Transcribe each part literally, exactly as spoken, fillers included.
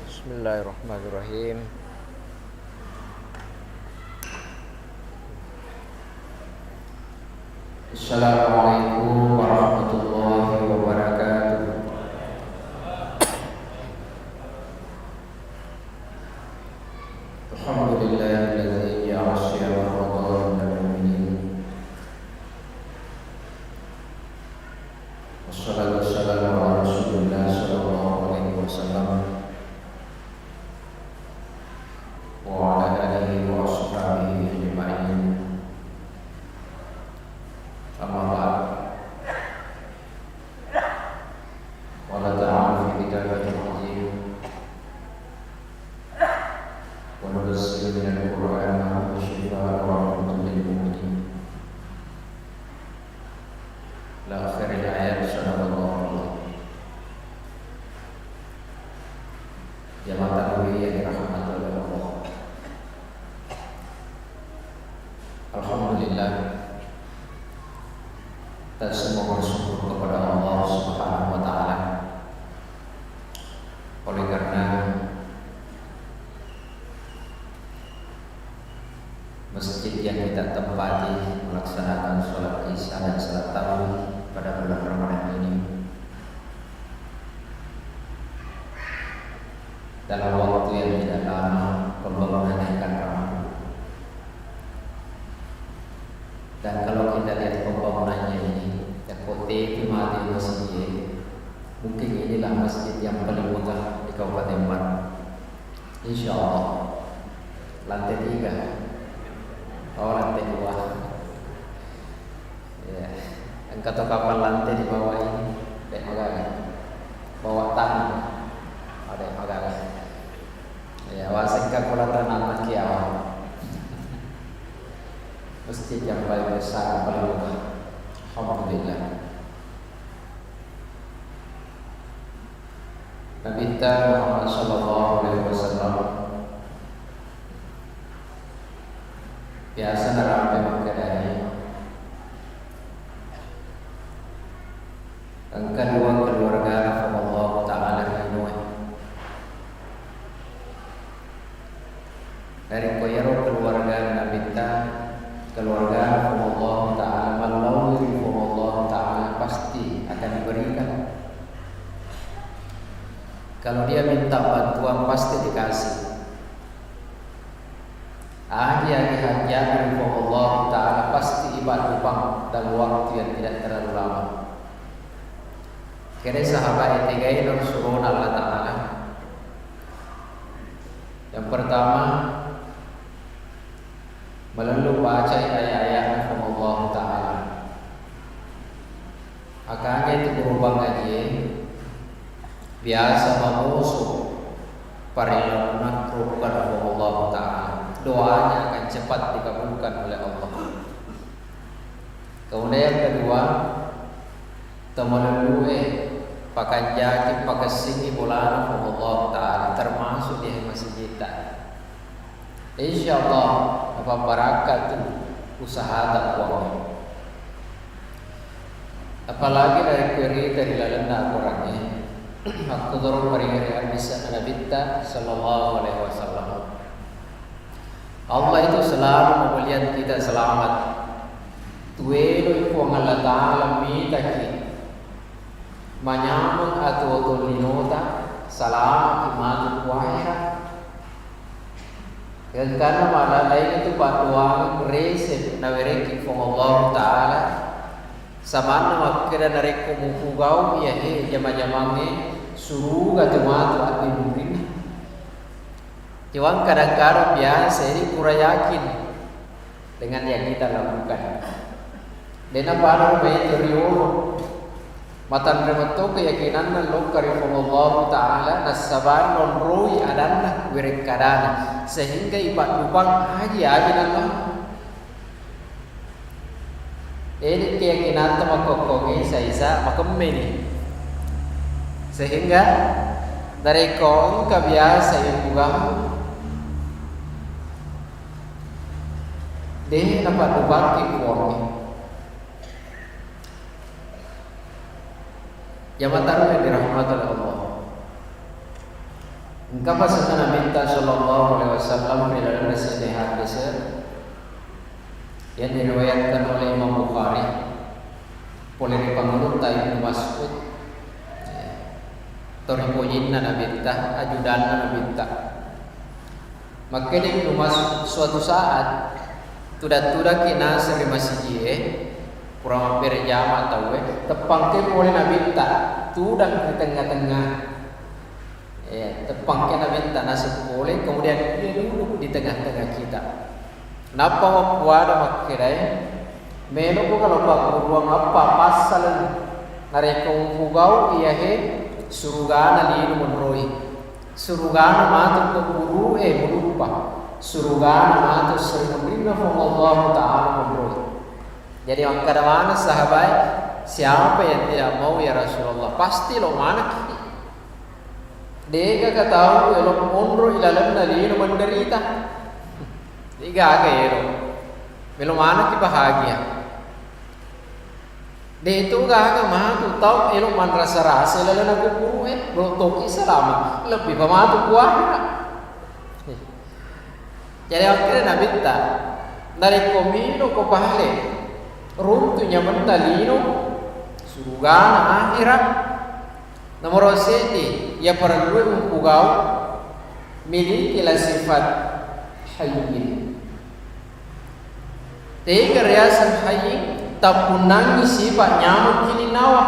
Bismillahirrahmanirrahim. Assalamualaikum warahmatullahi wabarakatuh. Alhamdulillahilladzi ja'ala shiyama Ramadan lil mu'minin. Wassalatu wassalamu ala Rasulillah sallallahu alaihi wasallam wa ala alihi wa ashabihi ajma'in. Amma ba'd. Qala ta'ala fi kitabihil azim, wa nunazzilu minal Qur'ani ma huwa syifaa'un wa rahmatun lil mu'minin. Ila akhiril ayat, sadaqallahul azim. Jamaah takbir yang dirahmati oleh Allah. Alhamdulillah, kita semua bersyukur kepada Allah Subhanahu wa Ta'ala oleh karena masjid yang kita tempati melaksanakan sholat Isya dan sholat tarawih pada bulan Ramadan ini dalam waktu yang tidak lama pembangunannya akan rampung. Dan kalau kita lihat pembangunannya ini, ya, kote itu mati masjid, mungkin inilah masjid yang paling megah di Kabupaten Bandung. Insya Allah. Lantai tiga. Oh, lantai dua. Ya. Engka to kapal lantai di bawah ini. Dek magaga. Bawah tanah. Oh, dek magaga. Ya, wasekka kula tanah kiawa. Masjid yang paling besar, paling megah. Alhamdulillah. Nabitta Muhammad sallallahu alaihi wasallam biasa narampe makkedai, engka dua keluargana Puang Allahu Ta'ala ri linoe. Narekko iyaro keluargana Nabitta, keluargana Puang Allahu Ta'ala, mallaui ri Puang Allahu Ta'ala, pasti akan diberikan. Kalau dia minta bantuan, pasti dikasih. Agi-agi hajjana ri Puang Allahu Ta'ala, pasti ipaddupang dalam waktu yang tidak terlalu lama. Kere sahabat e, tegai nasurona Allah Ta'ala. Yang pertama, melellu bacai ayat-ayatna Puang Allahu Ta'ala. Makanya itu guru bang ngaji e, biasa mamusu parellau nakrukan Puang Allahu Ta'ala. Doanya akan cepat dikabulkan oleh Allah. Kemudian yang kedua, temelellue pakanjaki, pakessingi bolana Puang Allahu Ta'ala, termasuk di masjidta. Insya Allah, napabbarakka tu usahata Puang. Apalagi narekko rita ri lalenna Al-Quran e, makkutoro maringari hadis Nabitta sallallahu alaihi wasallam. Allah itu selalu memuliakan kita selamat. Tuweloi Puang Allah Ta'ala mitaki manyameng atuo-tuo linota, salamaki matu ku akhirat. Gangkanna mala lainga tu paddoangeng rese nawerekki Puang Allahu Ta'ala. Samanna makkeda narekko mupugau iya he jama-jamangnge suruga tu matu addimurinna. Cuma kadang-kadang biasa ini kurang yakin dengan yang kita lakukan. Dena pada mai riolo. Matanre metto keyakinanna lokka ri Puang Allahu Ta'ala, nassabari lonroi adanna, werekkadana, sehingga ipaddupang haji-haji nallah. Ede keyakinanta makkokkongi saisa makemmeni. Sehingga narekko engka biasa ipugang, de napaddupakki Puangnge. Jamaah tarung yang dirahmati oleh Allah. Engka pasenna Nabitta sallallahu alaihi wasallam ri lalenna seddé hadis yang diriwayatkan oleh Imam Bukhari, pole ri pangulutta Ibnu Mas'ud, toripojinna Nabitta, ajudanna Nabitta. Makkeda Ibnu Mas'ud, suatu saat tudang-tudangki naseng ri masiji'e, pura mabbere jama tauwe, teppangke pole Nabitta, tudang ri tengnga-tengnga. Ya, teppangke Nabitta naseng pole, kemudian dia duduk di tengah-tengah kita. Nappa mappuada makkedae, "Melo'ko kalau pagguruang appa passaleng, narekko mupugau iyahe surugana lino monroi. Surugana matu ko guru e muluppa. Surugana matu sering Puang Allah Ta'ala monroi." Jadi makkeda maneng sahabai, "Siapa yang tidak mau ya Rasulullah? Pasti lo manekki." De'gaga tau elo monro ilalenna lino menderita. De'gaga elo. Melo manekki bahagia. De'tu gaga matu tau elo manrasa-rasa ilalenna kuburu e, melo toki salama. Lebbi pa matu ku akhirat. Jadi akhirnya Nabitta, narekko melo ko pale, runtu nyamenna lino, surugana akhirat. Nomoro seddi, iya parellui umpugau, milikilah sifat hayyin. Tega riaseng hayyin, tappunnangi sifat nyameng kininnawa.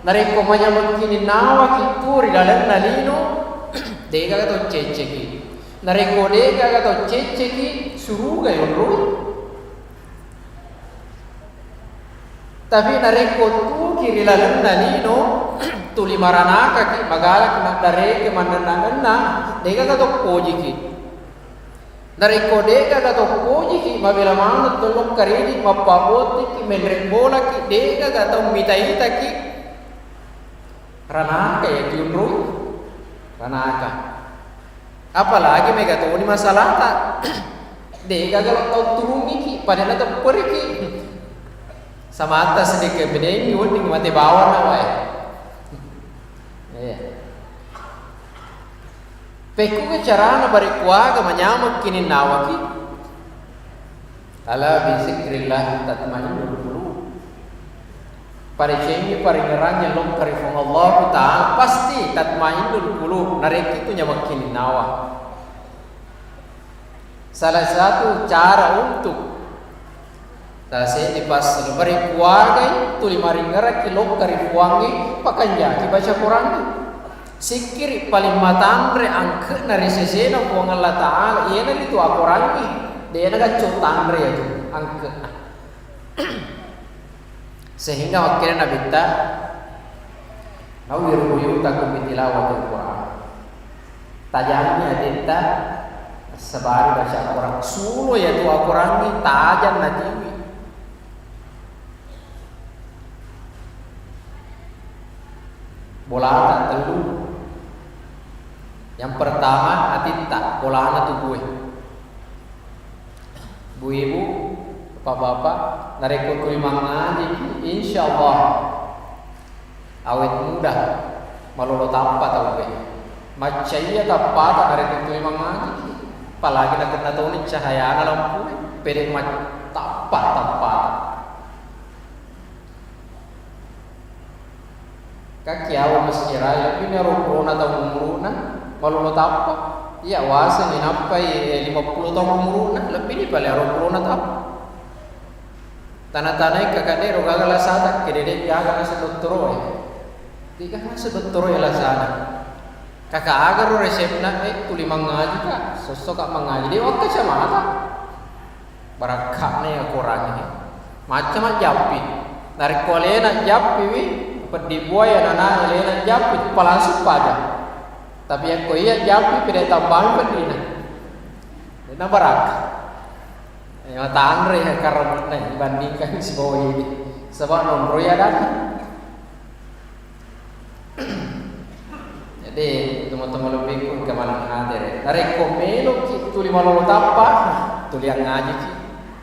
Narekko manyameng kininnawa ki tu ri lalenna lino, degaga to cecceki. Narekko degaga to cecceki, suruga yonroi. Tapi narekko tuki ri lalenna lino, tuli maranakaki, magalaki, maddareke, mannennang-nennang, degaga to pojiki. Narekko degaga to pojiki, mabela maneng to lokka ridi, mappabotiki, menre bolaki, degaga to mita-itaki, ranaka ya tiunrui, ranaka. Apalagi mega toni masalata. Degaga lo tau turungiki, pada natepperiki. Samata sedekah bedengi wedding mate bawang na wae. Iya. Pekkuga carana bare kuaga manyameng kininnawaki? Ala bizikrillah tatmainnul qulub. Parecengi paringerangnge lokka ri Puang Allahu Ta'ala, pasti tatmainnul qulub, narekki tu nyameng kininnawa. Salah satu cara untuk taseddi passala bare kuagai tuli maringerakki lokka ri Puangnge, pakanjaki baca Qurangnge. Sikkiri paling matanre angke'na ri sesena Puang Allah Ta'ala, iyanaritu akorangnge, de'na gacco tanre iyatu angke'na. Sehingga makkeda Nabitta, "Nawwir buyutakum bitilawatil Quran." Tajanni atetta, sabari baca Quran. Sulo iyatu akorangnge tajang natiwi. Bolata tellu. Yang pertama, atitta, bolana tubue. Bu ibu, bapak-bapak, narekko tuli mangngajiki, insyaallah awet muda, malolo tappa tauwe. Maccaiya tappata narekko tuli mangngajiki, apalagi nakenna toni cahayana lampue, pede mac-, tappa tappata. Kakkiawa masirai, lebbini aruwa pulona taung umuru'na, malolo tappa. Iya, wasengngi nappai, eh, lima puluh taung umuru'na, lebbini pale aruwa pulona tappa. Tana-tanai kakadde ro gaga lasata, kedede gaga naseng dottoroe. Degaga naseng dottoroe lasana. Kaka aga ro resepna, eh, tuli mangaji ka, sosso ka mangaji, de wakkacamata. Barakka'na iya Akorangnge. Macca majjappi. Narekko alena jappiwi, peddi buaya nana alena jappi, pa langsung paja. Tapi yakko iya jappi, pede tambawi peddina. Dena barakka. Eh, matanre iya karemenna dibandingkan sibawa ini. Sebab nonroi adanna. Jadi, teman-teman lebbiku, engka maneng hadere. Narekko meloki tuli malolo tappa, tuli angngajiki.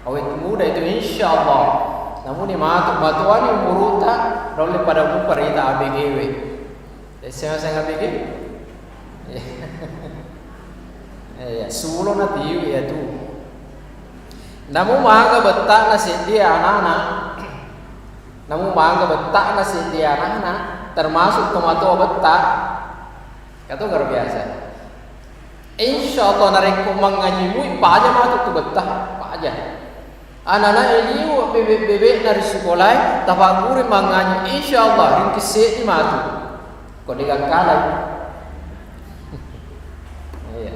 Awet muda itu, insyaallah. Namuni matu, matuani umuruta, naulle pada mupa rita A B G we. Seng-seng A B G? Iya, sulo natiwi iyatu. Namu maga betta'na seddi anana. Namu maga betta'na seddi anana, termasuk tomatoa betta. Katu luar biasa. Insya Allah narekko mangaji mui, paja matu tu betta, paja. Anana eliu bebe-, bebekna ri sikolae, tapagguru mangaji, insya Allah ringki seddi matu. Ko dega kalai. Iya.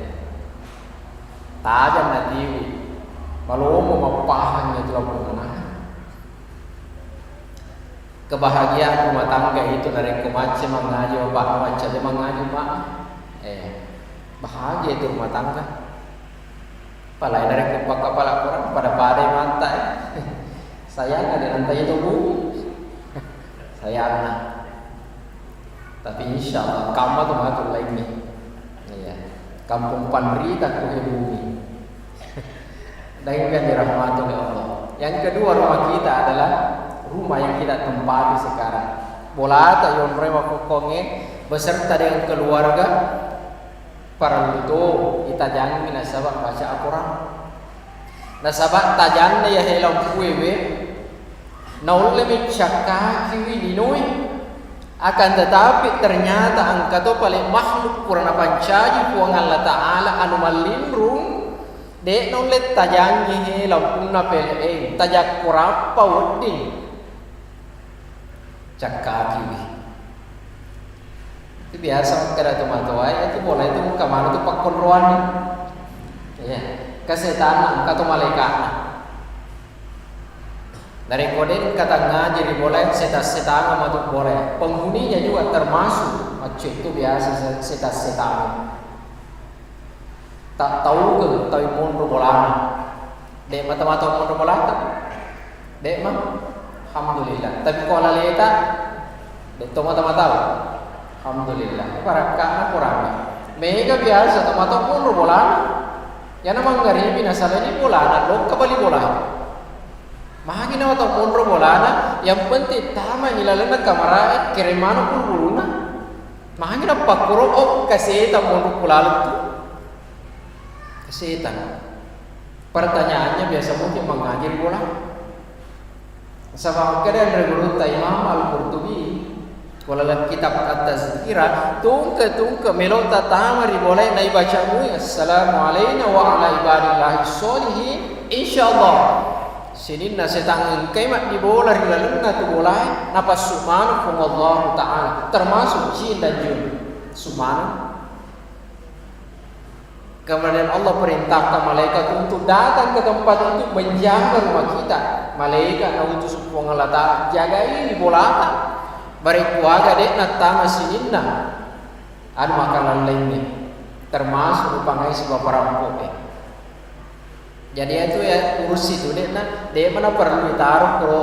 Tajang natiwi. Malomo mappahang itu lampuna. Kebahagiaan rumah tangga itu narekko macca mangaji bapakna, macca de mangaji emakna. Eh, bahagia itu rumah tangga. Apalagi narekko pakkapala Quran, pada-pada mata, eh. Sayang ada nanti itu bu. Sayangna. Tapi insya Allah, kamma tu matu lainnya. Iya. Kampung panrita ku bumi. Dan yang dirahmati oleh Allah. Yang kedua, rumah kita adalah rumah yang kita tempati sekarang. Bolata yonroi makkukkongnge beserta dengan keluarga, parellu to itajangi nasaba baca Al-Quran. Nasaba tajanna iya hela mpue we, naulle mi cakkakiwi linoe. Akan tetapi ternyata engka to pale makhluk pura napancaji Puang Allah Ta'ala anu mallinrung, de naulle tajangi he lampunna P L N, tajakko rappa wedding cakkakiwi. Itu biasa makkeda tomatoae, itu bola itu engka maneng tu pakkonroanna. Iya, engka setanna, engka to malaikatna. Narekko de engka tangngaji ri bolae, setang-setangeng matu bolae. Penghuninya juga termasuk, maccu itu biasa se-, setang-setangeng. Tattaukeng tau monro bolana. De mata-mata monro bolata? De ma? Alhamdulillah. Tapi ko alaleta? De to mata-mata. Alhamdulillah. Barakkana kurangi. Mega biasa to mata monro bolana. Yana manggaribi nasalani bolana, lokka bali bolana. Magi na tau monro bolana, yang penting tamani lalenna kamarae, kereng maneng bulu-bulunna. Magi na pakkuro, oh, kasetang monro kulaleng tu. Kasetang. Pertanyaannya biasa mungkin mangaji ri bola. Nasaba makkeda anre gurutta Imam Al-Qurtubi, ko laleng kitab At-Tazkirah, tungke-tungke melo tatama ri bolae naibaca mui, "Assalamu alaina wa ala ibadillahi sholihin." Insyaallah, sininna setang engkai maddibola ri lalenna tu bolae, napassu maneng Puang Allahu Ta'ala, termasuk jin dan jun. Sumana. Kemudian Allah perintahkan malaikat untuk datang ke tempat itu menjaga rumah kita. Malaikat nautus Puang Allah Ta'ala, jagai bolata. Barekkuaga de'na tama sininna anu makalallengnge, termasuk rupangai sibawa parampo'e. Jadi itu ya kursi tu de'na, de'ma na perlu ditaro ko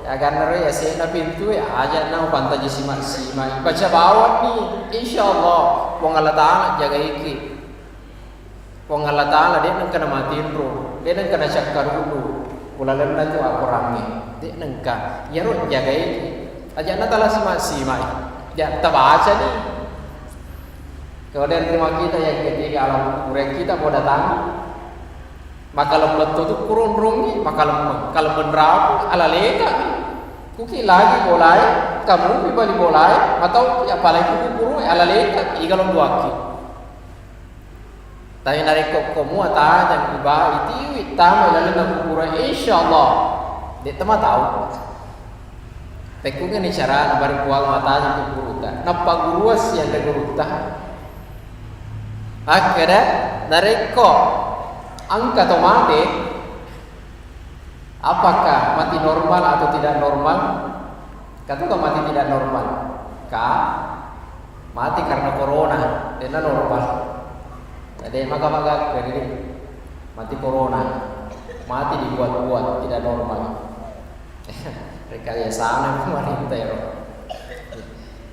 aganna ro ya sena pintu ya aja na pantaji sima-sima. Baca bawang ni, insyaallah Puang Allah Ta'ala jagaiki. Puang Allah Ta'ala de nengka namatinro, de nengka nacakkaruddu, ulalenna tu akorangnge, de nengka. Iyaro jagaiki, aja'na tala sima-simai, ja tabacani. Kemudian rumah kita yang ketiga, alam kubur yang kita mau datangi, makalemmeng tu kurunrungi, makalemmeng, kalemmeng rapu, alaleta. Kuki lagi bolai, kamu bali bolai, atau apalagi kuburu, alaleta, igalong duaki. Tapi narekko ko mua tajang iba itiwi tama ilalenna kubura, insyaallah de tama tau. Pekkungani carana bari puang matajang kuburuta. Nappa guruassi anre gurutta. Akkeda narekko engka to mate, apakah mati normal atau tidak normal? Katuka mati tidak normal? Ka mati karena corona, dena normal. Jadi maka-maka jadi mati corona, mati dibuat-buat, tidak normal. Rekayasana pemerintah ya.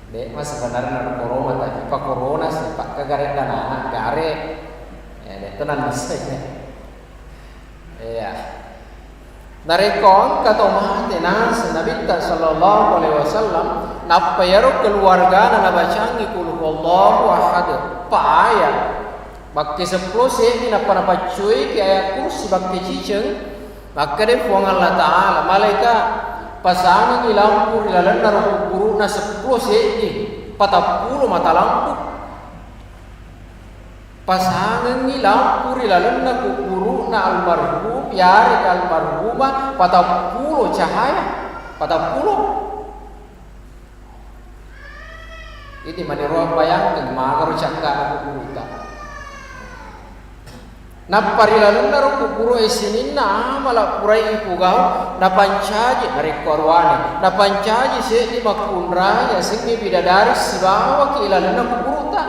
De mas sebenarnya corona tapi pak corona sih pak kegare dan anak gare. Ya, itu nanti. Iya. Narekko engka tau mate, naseng Nabitta sallallahu alaihi wasallam, nappa iyaro keluargana nabacangi Qul huwallahu ahad, Pa aya. Bakke seppulo seddi nappa napaccoiki ayat kursi bakke ciceng. Makkeda Puang Allah Ta'ala, malaika, pasangengngi lampu ri lalenna ro kuburu'na seppulo seddi, patappulo mata lampu. Pasangengngi lampu ri lalenna kuburu'na almarhum, yarega almarhumah, patappulo cahaya, patappulo. Idi maniruang bayangkeng, magaro cakka'na kuburuta. Nappa ri lalenna ro kuburu'e sininna amala purai ipugau, napancaji, narekko aruwane, napancaji seddi makkunrai yasengnge bidadari sibawaki ilalenna kuburuta.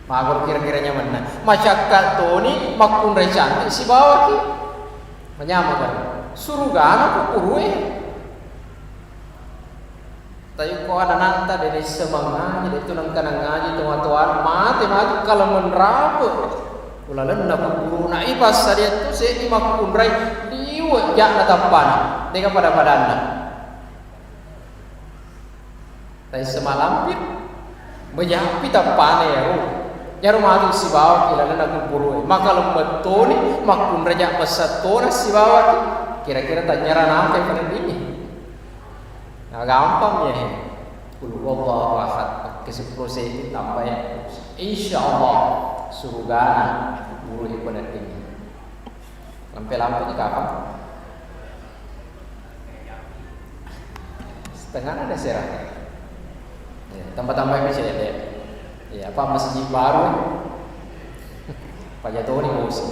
Magaro kira-kira nyamenna. Macakka toni makkunrai cantik sibawaki. Manyameng kan? Surugana kuburu'e. Tapi ko adananta de' naisseng mangaji, de' tu nengka nangaji toa-toa, mate matu kala menrape. Kulalenna kuburu'na ipassadia tu seddi makkunrai liwe' ja'na tappana, de'ga pada-padanna. Taisseng malampir, mejappi tappana iyaro. Iyaro matu sibawaki lalenna kuburu'e. Maka lemmettoni makkunrai ja' messattona sibawaki. Kira-kira tanynyara napa paneddingngi? Nah, gampang ya. Qul huwallahu ahad, pakke seppulo seddi tambai. Insya Allah surugana guru ipeneddingi. Lampe-lampe di kapang. Setengah ada serah. Ya, tambah-tambah bisa ya, Dek. Ya, apa masjid baru? Pajatoni bosi.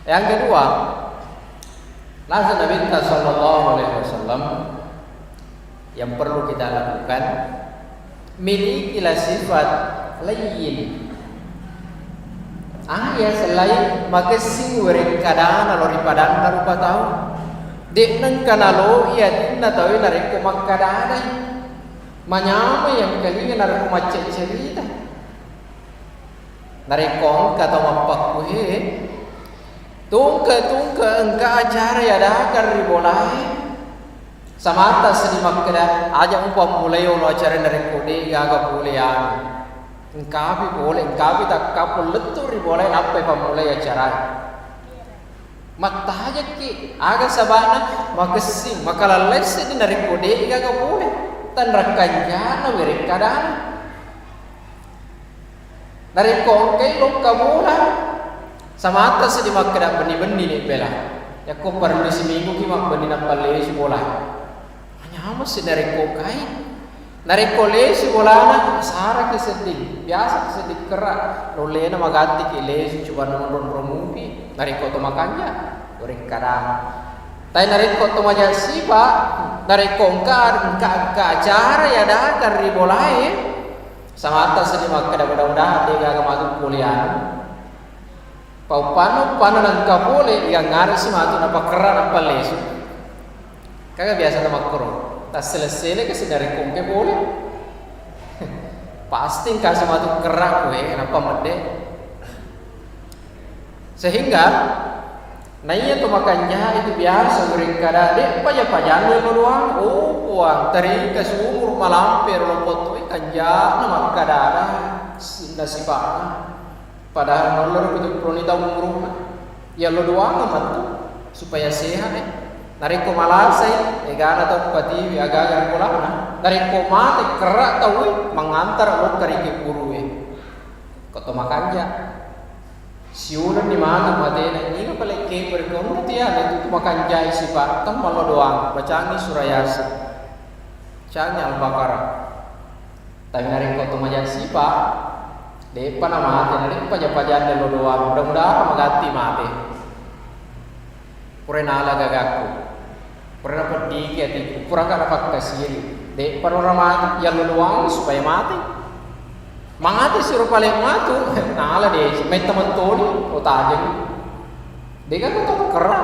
Yang kedua, nasa Nabi kita sallallahu alaihi wasallam yang perlu kita lakukan, milikilah sifat layyin. Aga selain magessing werekkadana lo ri padanna rupa tau. De' nengka naloi atinna tauwe narekko makkadadai. Manyameng yang kelinga narekko macce-cerita. Narekko engka tau mappakkuhe, tungke-tungke engka acara yadakang ri bolae, samata seddi makkeda, aja mupammulai olo acara narekko de' gaga pole anu. Engkapi pole, engkapi takkappo lettu ri bolae nappai pammulai acara. Mattajekki, aga sabana makessing, makalallai seddi narekko de' gaga pole, tanrakkanjana werekkadana. Narekko engkai lokka bola, samata seddi makkeda benni-benni ni bela. Yakko parellu siminggu ki mabbenni nappa lesu bola. Manyameng si narekko engkai. Narekko lesu bolana, saraki seddi. Biasa ki seddi kera, lollena magatti ki lesu, coba nonrong-rongupi. Narekko to makanja, werekkadana. Tapi narekko to maja sipa, narekko engka, engka, engka acara yadakang ri bolae, Samata seddi makkeda, mudah-mudahan de' gaga matu kuliah. Pauppanna, uppanna nengka pole, igangngaresi matu napakerra nappa lesu. Kaga biasa tamakkoro. Tassele-sele kasi narekko engka pole. Pasti engkasi matu kerra kue, nappa medde. Sehingga, naiya to makanjai tu biasa werekkada, de' paja-pajanna lo doang. Oh, Puang, tarika siumuru malampe ro loppo toi kanjana makkadada, sinna sipana. Padahal nollo ro pitu puloni taung umuruna. Iya lo doang matu, supaya sehat, eh. Narekko malasai, egana tau patiwi agaga ri bolana. Narekko mate, kerra tau, eh, mangantara lokka ri kuburue. Ko to makanja. Siuleng ni matu matena, ino pale kebere ko anu tiana itu tu makanjai sipa, temmallo doang, bacangi surah Yasin. Bacangi Al-Baqarah. Tapi narekko to maja sipa, de'pa na mate, narekko paja-pajanna lo doang, mudah-mudahan magatti mate. Pura nala gagakku. Pura napeddiki atiku. Pura ka napakkasiri. De'pa nora mate, yallo doang supaya mate. Mate siro pale matu, nala desi. Metta mettoni, o tajeng. De'ga ko to kerra.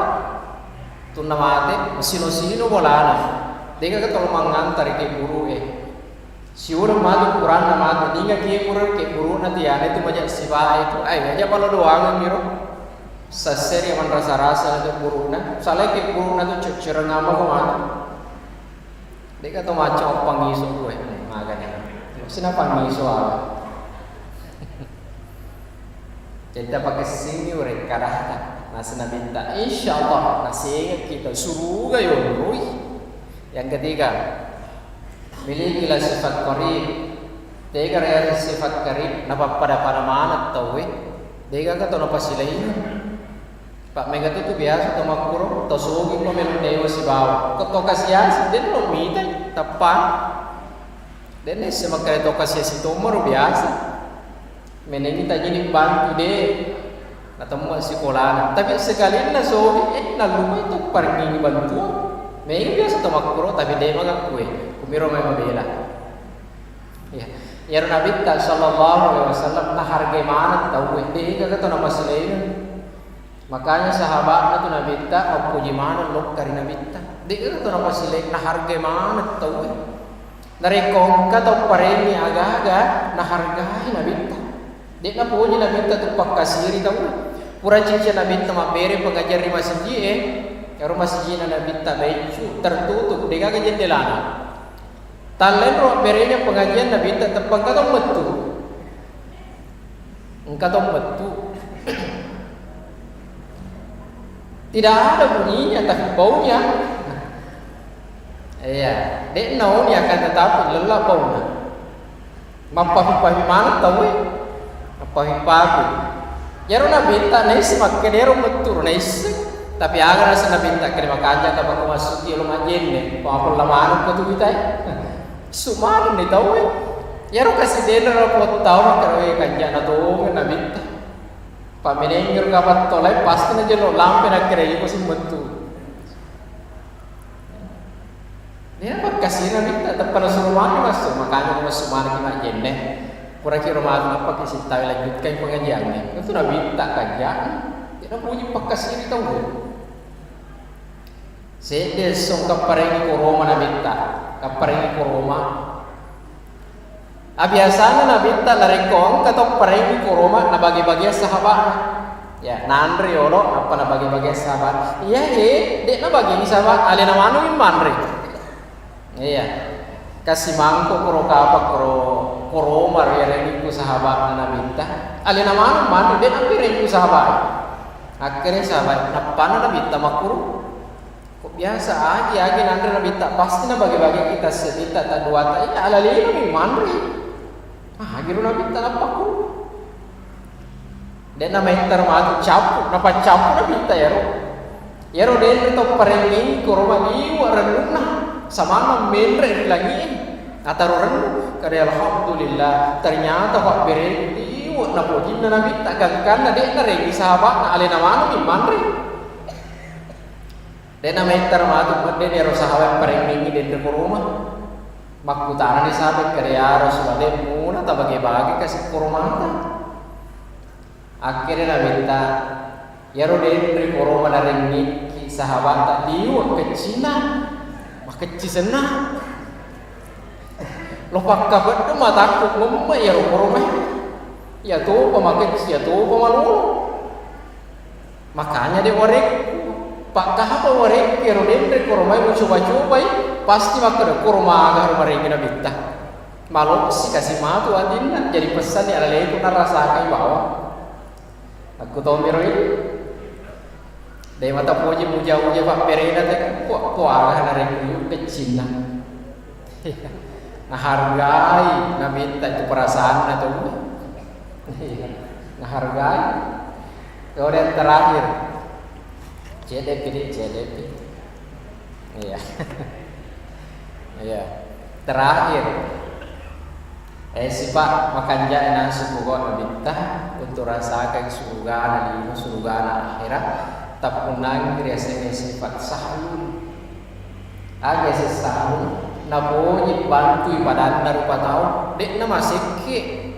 Tunna mate, masino-sino bolana. De'ga ko to mangantari ke guru e. Siuleng matu kuranna matu, ninga keburu, kebburuna tiana itu maja sibawa itu, ai, aja palo doangan miro. Sasseri manrasa-rasa itu buruna, salai kebburuna tu coccoreng apa ko matu. De'ka to maco pangiso kue, magani. Sinapangi suara. Kita pakessingi urekkarata. Nasa Nabitta, insya Allah nasengekki tau suruga yonroi. Yang ketiga, milikilah sifat qarib. Tega ria sifat qarib, napappada-pada maneng tauwe. Degaga tau napasilaingi. Pak mega tu, tu biasa tau makkuro, tau sogi ko melo dewa sibawa. Ko tau kasiasi, den lo mitai, tappa. Den esse makkeda tau kasiasi tomoro biasa. Menengi tajini bantu de. Natemma sikolana. Tapi sekalinna sogi, eh, nallupai tu parengi bantuan. Mega biasa tau makkuro, tapi de magakkue. Kumiro mai mabela. Iya. Iyaro Nabitta sallallahu alaihi wasallam nahargai maneng tauwe. Degaga tau napasilaingi. Makanya sahabatna tu Nabitta mappoji maneng lokka ri Nabitta. De'ga to napasile, nahargai maneng tauwe. Narekko engka tau parengi aga-aga, nahargai Nabitta. De' napoji Nabitta tu pakkasiri tauwe. Pura cica Nabitta mabbere pengajian ri masiji e, ero masijina Nabitta beccu, tertutup, de'gaga jendelana. Tallenro mabberenya pengajian Nabitta, teppa engka to mettu. Engka to mettu. Tidak ada bunyinya, tapi baunya. Iya, de' naoni akan tetapi lella bauna. Mappafi-pafi maneng tauwe. Mappafi-pafi. Iyaro Nabitta naisseng makkedero mettu ro naisseng. Tapi aga nasa Nabitta kede makanja ka bako massuki lo majenne. Ko apa la maneng ko tu kitai. Sumanenni tauwe. Iyaro kasi denre ro tau makkedae kanja'na tongeng Nabitta. Pamenengngi ro kapang tolae pasti najello lampe nakkeda iko si mettu. De'na pakkasiri Nabitta, teppa nasuro mani massu, makanya ko massu manenni majenne. Puraki ro matu nappaki sittawe lanjutkan pengajiannya. Itu Nabitta kanja'na. De'na puji pakkasiri tauwe. Sedde esso kapparengi koroma Nabitta, kapparengi koroma. Abiasana Nabitta narekko engka to parengi koroma nabage-bagea sahaba'na. Ya, nanre yolo nappa nabage-bagea sahabat. Iya, eh, de' nabagei sahabat, alena maneng manre. Iya. Kasi mangko koro kapang koro, koroma riarengi ku sahaba'na Nabitta. Alena maneng manre, de' napirengku sahabat. Akkere sahabat, nappanna Nabitta makkuro. Ko biasa agi-agi nanre Nabitta, pasti nabage-bageki tasseditta, taduata, iya ala linomi manre. Agiro Nabitta nappakkuro. De'na maittaro matu cappu, napaccappu Nabitta iyaro. Iyaro denre to parengngi koroma liwe' rennunna, samanna menre ri langie, ataro rennu, kade alhamdulillah, ternyata pabbereku liwe' napojinna Nabitta, gangkanna de'na rengi sahaba'na, alena manengmi manre. De'na maittaro matu, weddeni ero sahabat parengngingi denre koroma. Makkutanani sahabat, kade ya Rasulullah, de' muna tabage-bage kasi koromata. Akkere Nabitta, iyaro denre koroma narengngikki sahabatta liwe' keccinna, makecci senna. Lo pakkapeddu matakku memme iyaro koroma. Iya topa makecci, iya topa malolo. Makanya de' warekku. Pakkapa warekku ero denre koromai mucoba-cobai, pasti makkeda koromaga ro marengi Nabitta. Malosi kasi matu atinna, jadi pesanni alaleku narasakai bawang. Aku tomiro ini. De' mata poji muja-uja pabberena te, ko, ko aga narekku keccinna. Nahargai Nabitta itu perasaanna tu. Nahargai. Kemudian terakhir, cedepi, cedepi. Iya. Iya. Terakhir, eh, sifat makanja'e nasu pogau' Nabitta untuk rasakan surgana lino, surgana akhirat, tappunnangi riasengnge sifat sahlun. Aga ese sahlun? Napoji bantui padanna rupa tau, de'na masekke.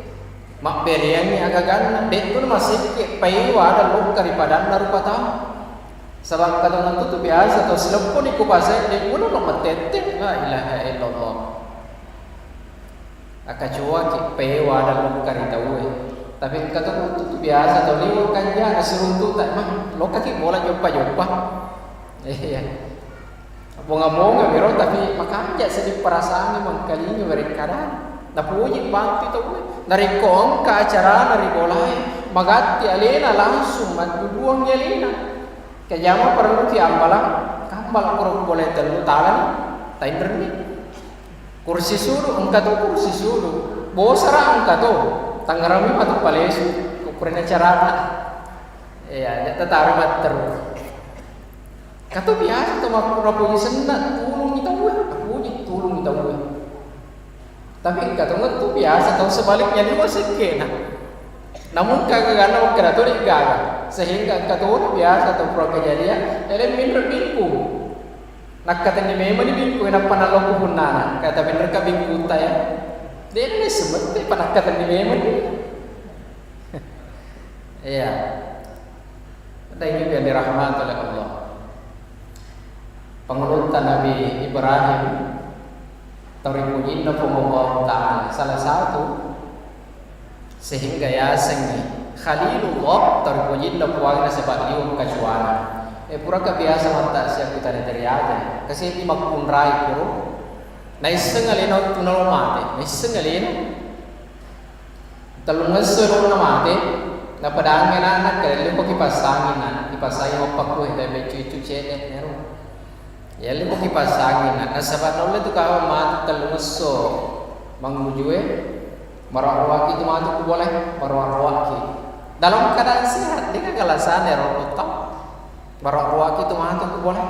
Mabbereangngi agaganna, de'tu namasekke paewa ada lokka ri padanna rupa tau. Saba' engka tongeng tu biasa tau sileppuni ku paseng, de' mulo lo matette. La ilaha illallah. Akacuaki paewa ada lokka ri tauwe. Tapi engka tongeng tu biasa tau liwe' kanja nasiruntu'ta, mah, lokkaki bola joppa-joppa. Iya. Bonga-bonga miro, tapi makanja seddi perasaangnge mengkalinga werekkadang. Napuji bantu tauwe. Narekko engka acarana ri bolae, magatti alena langsung madduduangngi alena. Kejama parelluki ambalang, kambala kuro bolae tellu talani, tainrenni. Kursi sulu, engka to kursi sulu. Bosara engka to, tangngerami matu palesu, kukurina carana. Iya, ja tataro matteru. Kato biasa to makkuro puji senna, tulungi tauwe, puji tulungi tauwe. Tapi engka to ngettu biasa tau sebaliknya liwa sekkena. Namun kagaganna makkeda to de'gaga. Sehingga engka to biasa tau pura kejadian, ele minro bingkung. Nakkatenni memang ni bingkung, nappa nalokku punnana. Kata bener ka bingkutta ya. Denne semette pa nakkatenni memang ni. Iya. Dan ini yang dirahmati oleh Allah. Pangulutta Nabi Ibrahim, tau ripujinna Puang Allah Ta'ala. Salah satu sehingga yasengngi Khalilullah, tau ripujinna Puang nasaba liweng kacuana. Eh, puraka biasa matta siaku tari-tari aja. Kasi ini makkunrai kuro. Naisseng alena wettu nalo mate. Naisseng alena. Tellungesso elona mate, napedangngi ana'na, kede, "Elli ko kipassangi, Nak, kipassangi mappakku, eh, beccu-iccu cedde nero." "Iya, elli ko kipassangi, Nak, nasaba naulle tu kawang mate tellungesso mangujue, maroa-roaki tu matu ku bolae, maroa-roaki." Dalam keadaan sehat, de gaga alasana ero tau. Maroa-roaki tu matu ku bolae.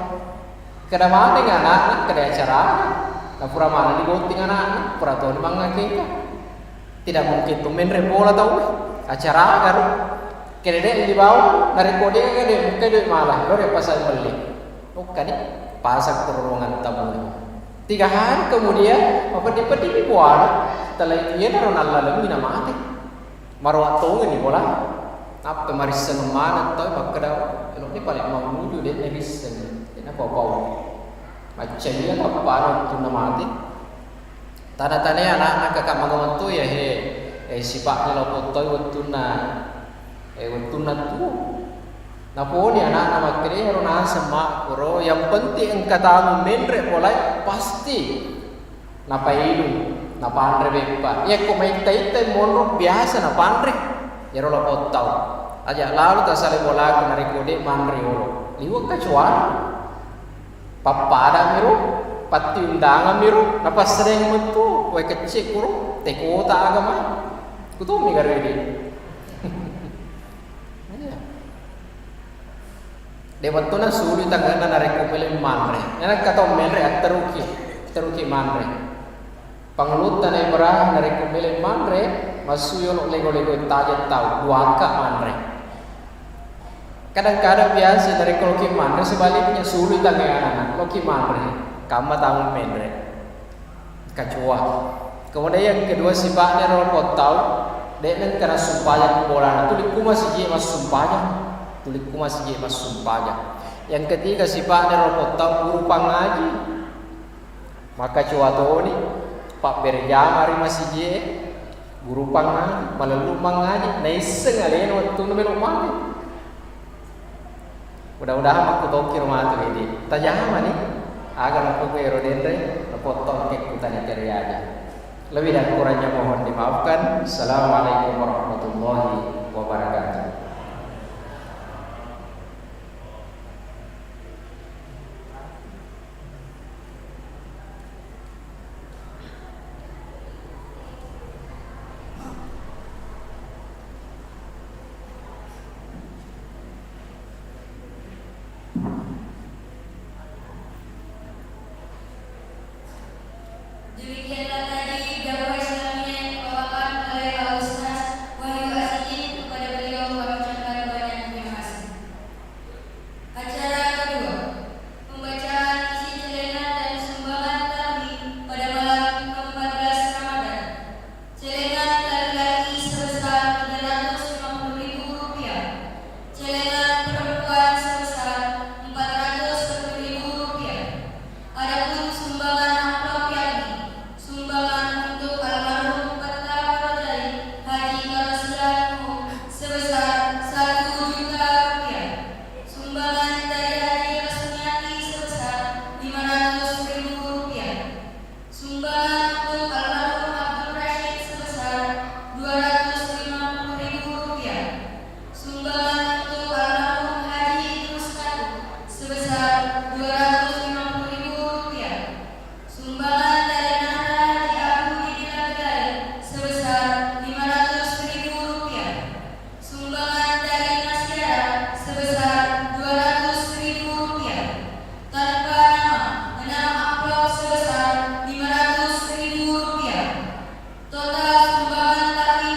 Keda maneng ana'na, keda acara. Napura maneng digotting ana'na, pura toni mangakeka. Tidak mungkin tu menre bola tau, acara garu. Kede de dibawa, narekko de, kede mungkin duit malah, lo de pasang beli. Bukan ni, pasang ke ruangan tamu. Tiga hari kemudian, apa dipedi buana, setelah itu ia naro nalla lebih na mate. Maroa tongeng ni bola. Nappa marisseng maneng tau makkeda, "Elokni paling manguju, de narisseng, de napau-pau." Maccaia tappana wettunna mate. Tana-tanai ana'na kaka maga metto ya he, eh, sipa'na loppo toi wettunna, eh, wettunna tuo. Naponi ana'na makkeda, "Ero naseng makkuro, yang penting engka tamu menre polai pasti." Napainung, napanre beppa. Iyakko maitta-ittai monro biasa napanre. Iyaro lapottau. Aja lalo tasale bolaku narekko de manre yolo. Liweng kacuana. Pappada miro, patti undangan miro, napassereng metu, wae kecce kuro, tekota agama. Kutommi garede. Iya. De wettuna sului tangenna narekko melo manre. Narekko tau menre atteruki, atteruki manre. Pangulutta Nabi Ibrahim narekko melo manre, massu yolo lego-lego tajeng tau, duaka manre. Kadang-kadang biasa narekko loki manre, sebaliknya sului tangenna loki manre, kamma tamu menre. Kacoa. Kemudian yang kedua, sipa'na ro pottau, de nengka nassumpajang ku bolana, tuli ku masiji massumpajang, tuli ku masiji massumpajang. Yang ketiga, sipa'na ro pottau guru pangaji. Makacoa toni, pabberejama ri masiji, guru pangaji, malellu mangaji, naisseng alena wettunna melo mate. Mudah-mudahan makkutokiro matu idi. Tajamani, aga napoko ero denre, napotto engke kutani keriaja. Lebih dan kurangnya mohon dimaafkan. Assalamualaikum warahmatullahi